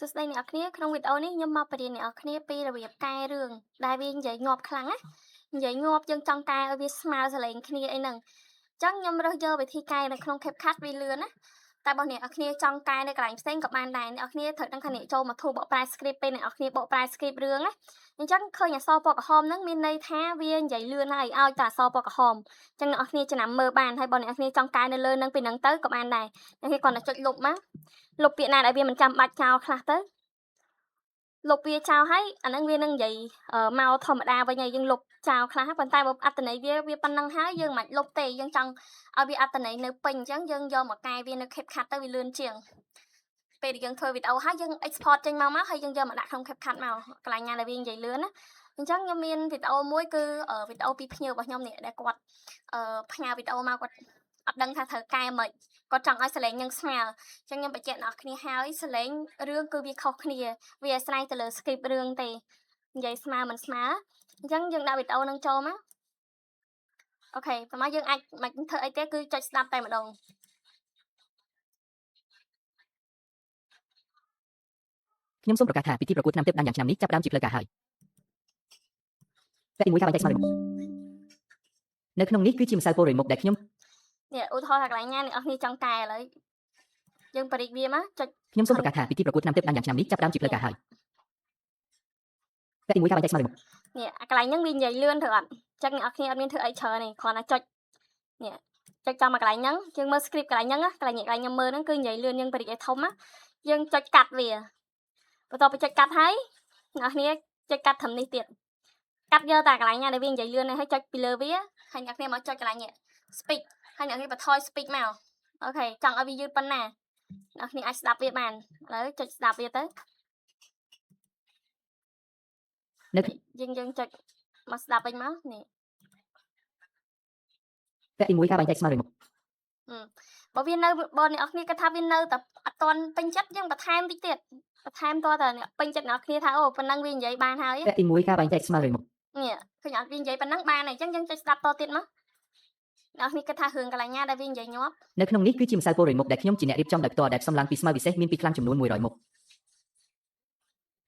សួស្តីអ្នកនរគ្នាក្នុងវីដេអូនេះខ្ញុំមកបរៀនអ្នកនរគ្នាពីរបៀបកែរឿងដែលវានិយាយងាប់ខ្លាំងណានិយាយងាប់យើងចង់កែឲ្យវាស្មើសលេងគ្នាអីហ្នឹងអញ្ចឹងខ្ញុំរើសយកវិធីកែនៅក្នុង CapCut វាលឿនណាតែបើអ្នកនរគ្នាចង់កែនៅកន្លែងផ្សេងក៏បានដែរអ្នកនរគ្នាត្រូវដឹងថាអ្នកចូលមកធូរបកប្រែ script ពេលអ្នកនរគ្នាបកប្រែ script រឿងណាអញ្ចឹងឃើញអក្សរពណ៌ក្រហមហ្នឹងមានន័យថាវានិយាយលឿនហើយឲ្យតែអក្សរពណ៌ក្រហមអញ្ចឹងអ្នកនរគ្នាចំណាំមើលបានហើយបើអ្នកនរគ្នាចង់កែនៅលើហ្នឹងពីហ្នឹងទៅក៏បានដែរអ្នកគ្នាគ្រាន់តែចុចលុបមកលុបពាក្យណាដែលវាមិនចាំបាច់ចោលខ្លះទៅលុបវាចោលហើយអាហ្នឹងវានឹងនិយាយមកធម្មតាវិញហើយយើងលុបចោលខ្លះប៉ុន្តែបើអត្ថន័យវាប៉ុណ្្នឹងហើយយើងមិនលុបទេយើងចង់ឲ្យវាអត្ថន័យនៅពេញអញ្ចឹងយើងយកមកកែវានៅ CapCut ទៅវាលឿនជាងពេលដែលយើងធ្វើវីដេអូហើយយើង export ចេញមកហើយយើងយកមកដាក់ក្នុង CapCut មកកន្លែងណាដែលវានិយាយលឿនណាអញ្ចឹងខ្ញុំមានវីដេអូមួយគឺវីដេអូពីភ្ញៀវរបស់ខ្ញុំនេះដែលគាត់ផ្ញើវីដេអូមកគាត់អត់ដឹងថាត្រូវកែមិនគាត់ចង់ឲ្យសលេងនឹងស្មើអញ្ចឹងខ្ញុំបញ្ជាក់អ្នកគ្នាហើយសលេងរឿងគឺវាខុសគ្នាវាអាស្រ័យទៅលើ script រឿងទេនិយាយស្មើមិនស្មើអញ្ចឹងយើងដាក់វីដេអូនឹងចូលមកអូខេតោះមកយើងអាចមិនធ្វើអីទេគឺចុចស្ដាប់តែម្ដង ខ្ញុំសូមប្រកាសថាពិធីប្រកួតឆ្នាំទើបដាំយ៉ាងឆ្នាំនេះចាប់ផ្ដើមជាផ្លូវការហើយវគ្គទី1ការបែងចែកស្មើមុខនៅក្នុងនេះគឺជាម្សៅពុលរយមុខដែលខ្ញុំ នេះឧទាហរណ៍ថាកន្លែងណាអ្នកនរគ្នាចង់កែឥឡូវយើងបរិចវាមកចុច ខ្ញុំសូមប្រកាសថាពិធីប្រកួតឆ្នាំទើបដាំយ៉ាងឆ្នាំនេះចាប់ផ្ដើមជាផ្លូវការហើយវគ្គទី1ការបែងចែកស្មើមុខ នេះអាកន្លែងហ្នឹងវានិយាយលឿនត្រូវអត់អញ្ចឹងអ្នកនរគ្នាអត់មានធ្វើអីច្រើនទេគ្រាន់តែចុចនេះចុចចំមកកន្លែងហ្នឹងយើងមើល script កន្លែងហ្នឹងកន្លែងកន្លែងខ្ញុំមើលហ្នឹងគឺនិយាយលឿនយើងបរិចឲ្យធំណាយើងចុចកាត់វាបន្ទាប់ពីចុចកាត់ហើយអ្នកនរគ្នាចុចកាត់ត្រឹមនេះទៀតកាត់យកតែកន្លែងណាដែលវានិយាយលឿនហ្នឹងហើយចុចពីលើវាហើយអ្នកគ្នាមកចុចកន្លែងនេះ speed ហើយអ្នកគ្នាបន្ថយ speed មកអូខេចង់ឲ្យវាយឺតប៉ុណ្ណាអ្នកគ្នាអាចស្ដាប់វាបានឥឡូវចុចស្ដាប់វាទៅ នៅ យើងចុចមកស្ដាប់វិញមកនេះ វគ្គទី1ការបែងចែកស្មើរយមុខ បើវានៅបើអ្នកនរគ្នាគិតថាវានៅតែអត់ទាន់ពេញចិត្តយើងបន្ថែមតិចទៀតបន្ថែមតតែអ្នកពេញចិត្តអ្នកនរគ្នាថាអូប៉ុណ្ណឹងវានិយាយបានហើយ វគ្គទី1ការបែងចែកស្មើរយមុខ នេះឃើញអត់វានិយាយប៉ុណ្ណឹងបានហើយអញ្ចឹងយើងចុចស្ដាប់តទៀតមកអ្នកនរគ្នាគិតថារឿងកន្លែងណាដែលវានិយាយញាប់ នៅក្នុងនេះគឺជាម្សៅពុលរយមុខដែលខ្ញុំជាអ្នករៀបចំដោយផ្ទាល់ដែលផ្សំឡើងពីស្មៅពិសេសមានពីខ្លាំងចំនួន100មុខ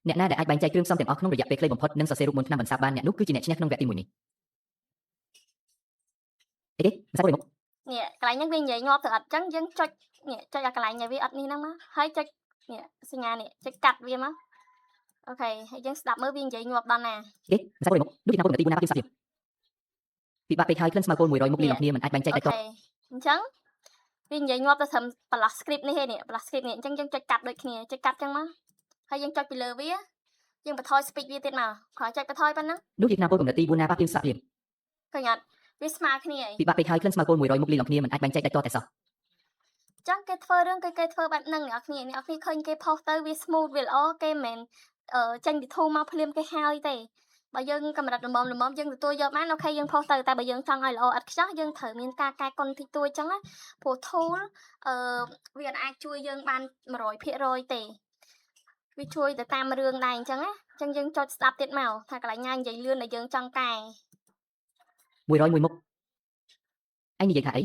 អ្នកណាដែលអាចបែងចែកគ្រឿងផ្សំទាំងអស់ក្នុងរយៈពេលខ្លីបំផុតនិងសរសេររូបមន្តថ្នាំបន្សាបបានអ្នកនោះគឺជាអ្នកឈ្នះក្នុងវគ្គទី1នេះអីគេម្សៅពុលរយមុខ នេះកន្លែងហ្នឹងវានិយាយញាប់ទៅអត់អញ្ចឹងយើងចុចនេះចុចអាកន្លែងដែលវាអត់នេះហ្នឹងមកហើយចុចនេះសញ្ញានេះចុចកាត់វាមកអូខេហើយយើងស្ដាប់មើលវានិយាយញាប់ដល់ណា គេម្សៅពុលរយមុខនោះជាថ្នាំពុលកម្រិតទី4ណាពីសាប់ពិបាកពេកហើយក្លិនស្មៅពុល100មុខលីឡំគ្នាមិនអាចបែងចែកដាច់ត អូខេអញ្ចឹងវានិយាយញាប់ទៅត្រឹមប្រឡោះ script នេះឯនេះប្រឡោះ script នេះអញ្ចឹងយើងចុចកាត់ដូចគ្នាចុចកាត់អញ្ចឹងមកហើយយើងចុចពីលើវាយើងបន្ថយ speed វាទៀតមកគ្រាន់ចុចបន្ថយប៉ុណ្ណឹង នោះជាថ្នាំពុលកម្រិតទី4ណាប៉ះពីសាប់ ឃើញអត់វាស្មើគ្នាឯង ពិបាកពេកហើយក្លិនស្មៅពុល100មុខលីឡំគ្នាមិនអាចបែងចែកដាច់តតែសោះ អញ្ចឹងគេធ្វើរឿងគឺគេធ្វើបែបហ្នឹងអ្នកនរគ្នាអ្នកនរគ្នាឃើញគេផុសទៅវា smooth វាល្អគេមិនមែនចេញពីធូរមកភ្លាមគេហើយទេបើយើងកម្រិតល្មមល្មមយើងទទួលយកបានអូខេយើងផុសទៅតែបើយើងចង់ឲ្យល្អឥតខ្ចោះយើងត្រូវមានការកែកុនតិចតួចអញ្ចឹងណាព្រោះ tool អឺវាអាចជួយយើងបាន100%ទេវាជួយទៅតាមរឿងដែរអញ្ចឹងណាអញ្ចឹងយើងចុចស្ដាប់ទៀតមកថាកន្លែងណានិយាយលឿនដែលយើងចង់កែ 101មុខឯងនិយាយថាអី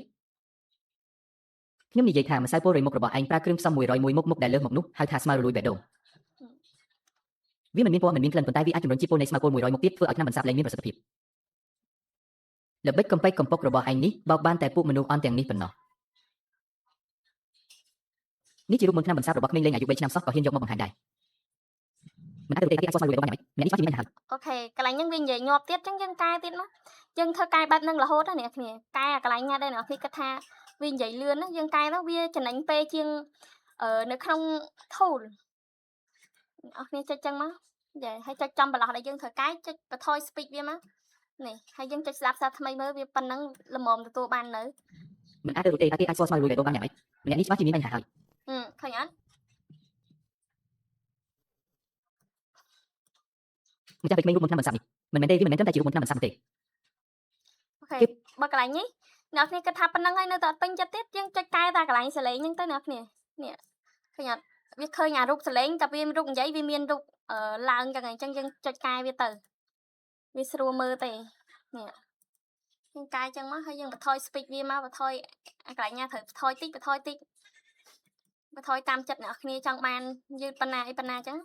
ខ្ញុំនិយាយថាម្សៅពុលរយមុខរបស់ឯងប្រើគ្រឿងផ្សំ101មុខមុខដែលលើសមកនោះហៅថាស្មៅរលួយបេះដូងវាមិនមានពណ៌មិនមានក្លិនប៉ុន្តែវាអាចជំរុញជាតិពុលនៃស្មៅពុល100មុខទៀតធ្វើឲ្យថ្នាំបន្សាបលែងមានប្រសិទ្ធភាពល្បិចកំពេចកំពុករបស់ឯងនេះបោកបានតែពួកមនុស្សអន់ទាំងនេះប៉ុណ្ណោះនេះជារូបមន្តថ្នាំបន្សាបរបស់ក្មេងលេងអាយុ3ឆ្នាំសោះក៏ហ៊ានយកមកបង្ហាញដែរមិនអាចទៅទេអាចស្មៅរលួយបេះដូងបានយ៉ាងម៉េចម្នាក់នេះច្បាស់ជាមានបញ្ហា អូខេកន្លែងហ្នឹងវានិយាយញាប់ទៀតអញ្ចឹងយើងកែទៀតមកយើងធ្វើកែបែបហ្នឹងរហូតណាអ្នកគ្នាកែអាកន្លែងណាដែលអ្នកគ្នាគិតថាវានិយាយលឿនណាយើងកែទៅវាចំណេញពេលជាងនៅក្នុង tool អ្នកគ្នាចុចចឹងមកយ៉ាហើយចុចចំប្រឡោះដែលយើងត្រូវកែចុចបន្ថយ speed វាមកនេះហើយយើងចុចស្ដាប់សារថ្មីមើលវាប៉ុណ្ណឹងល្មមទទួលបាននៅ មិនអាចទៅទេតែគេអាចស្គាល់ស្មៅរលួយបេះដូងបានយ៉ាងម៉េចម្នាក់នេះច្បាស់ជាមានបញ្ហាហើយ ឃើញអត់ ម្ចាស់ពេលក្មេងរូបមន្តថ្នាំបន្សាបនេះមិនមែនទេវាមិនមែនត្រឹមតែជារូបមន្តថ្នាំបន្សាបទេ អូខេបើកន្លែងនេះអ្នកគ្នាគិតថាប៉ុណ្ណឹងហើយនៅតែអត់ពេញចិត្តទៀតយើងចុចកែតែកន្លែងសលេងហ្នឹងទៅអ្នកគ្នានេះឃើញអត់វាឃើញអារូបសលេងតែវារូបនិយាយវាមានរូបឡើងចឹងហើយអញ្ចឹងយើងចុចកែវាទៅវាស្រួលមើលទេនេះយើងកែចឹងមកហើយយើងបន្ថយ speed វាមកបន្ថយអាកន្លែងណាត្រូវបន្ថយតិចបន្ថយតិច បន្ថយតាមចិត្តអ្នកគ្នាចង់បានយឺតប៉ុណ្ណាអីប៉ុណ្ណាអញ្ចឹង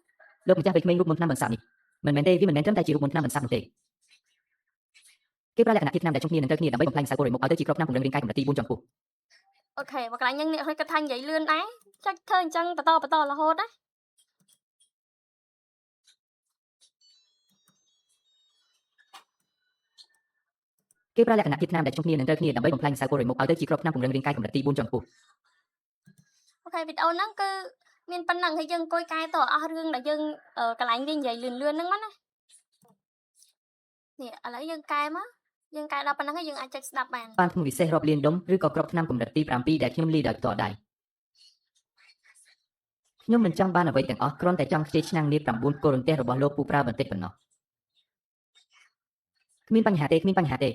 លោកម្ចាស់វ័យក្មេងរូបមន្តថ្នាំបន្សាបនេះមិនមែនទេវាមិនមែនត្រឹមតែជារូបមន្តថ្នាំបន្សាបនោះទេគេប្រើលក្ខណៈធាតុថ្នាំដែលជុំគ្នានឹងត្រូវគ្នាដើម្បីបំផ្លាញម្សៅពុលរយមុខឲ្យទៅជាគ្រាប់ថ្នាំពង្រឹងរាងកាយកម្រិតទី4ជាន់ខ្ពស់។ OK បើកន្លែងហ្នឹងអ្នកគ្នាគិតថានិយាយលឿនដែរចុចធ្វើអញ្ចឹងបន្តបន្តរហូតណា។ គេប្រើលក្ខណៈធាតុថ្នាំដែលជុំគ្នានឹងត្រូវគ្នាដើម្បីបំផ្លាញម្សៅពុលរយមុខឲ្យទៅជាគ្រាប់ថ្នាំពង្រឹងរាងកាយកម្រិតទី4ជាន់ខ្ពស់។ OK វីដេអូហ្នឹងគឺមានប៉ុណ្ណឹងហើយយើងអង្គុយកែតអស់រឿងដែលយើងកន្លែងវានិយាយលឿនលឿនហ្នឹងមកណានេះឥឡូវយើងកែមកយើងកែដល់ប៉ុណ្ណឹងហើយយើងអាចចុចស្ដាប់បាន។ បានថ្មពិសេសរាប់លានដុំឬក៏គ្រាប់ថ្នាំកម្រិតទី7ដែលខ្ញុំលីដោយផ្ទាល់ដៃខ្ញុំមិនចង់បានអ្វីទាំងអស់គ្រាន់តែចង់ខ្ចីឆ្នាំងនាប9គោរន្ទះរបស់លោកពូប្រើបន្តិចប៉ុណ្ណោះគ្មានបញ្ហាទេគ្មានបញ្ហាទេ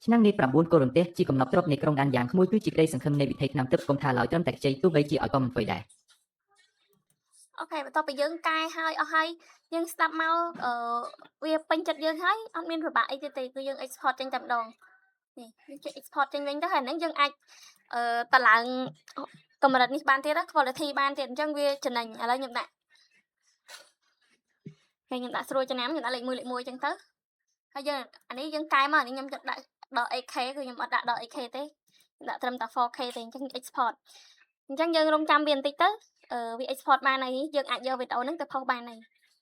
ឆ្នាំងនាប9គោរន្ទះជាកំណប់ទ្រព្យនៃក្រុងដានយ៉ាងក្មួយគឺជាក្តីសង្ឃឹមនៃវិថីថ្នាំទឹកកុំថាឡើយត្រឹមតែខ្ចីទោះបីជាឲ្យក៏មិនធ្វើដែរ។ OK បន្ទាប់ពីយើងកែហើយអស់ហើយយើងស្ដាប់មកអឺវាពេញចិត្តយើងហើយអត់មានពិបាកអីទៀតទេគឺយើង export ចេញតែម្ដងនេះយើងចុច export ចេញវិញទៅហើយហ្នឹងយើងអាចអឺតឡើងកម្រិតនេះបានទៀត quality បានទៀតអញ្ចឹងវាចំណេញឥឡូវខ្ញុំដាក់ហើយខ្ញុំដាក់ស្រួលចំណាំខ្ញុំដាក់លេខ1លេខ1អញ្ចឹងទៅហើយយើងអានេះយើងកែមកអានេះខ្ញុំដាក់ដល់ 8K គឺខ្ញុំអត់ដាក់ដល់ 8K ទេដាក់ត្រឹមតែ 4K ទេអញ្ចឹង export អញ្ចឹងយើងរងចាំវាបន្តិចទៅវា export បានហើយយើងអាចយកវីដេអូហ្នឹងទៅផុសបានហើយ។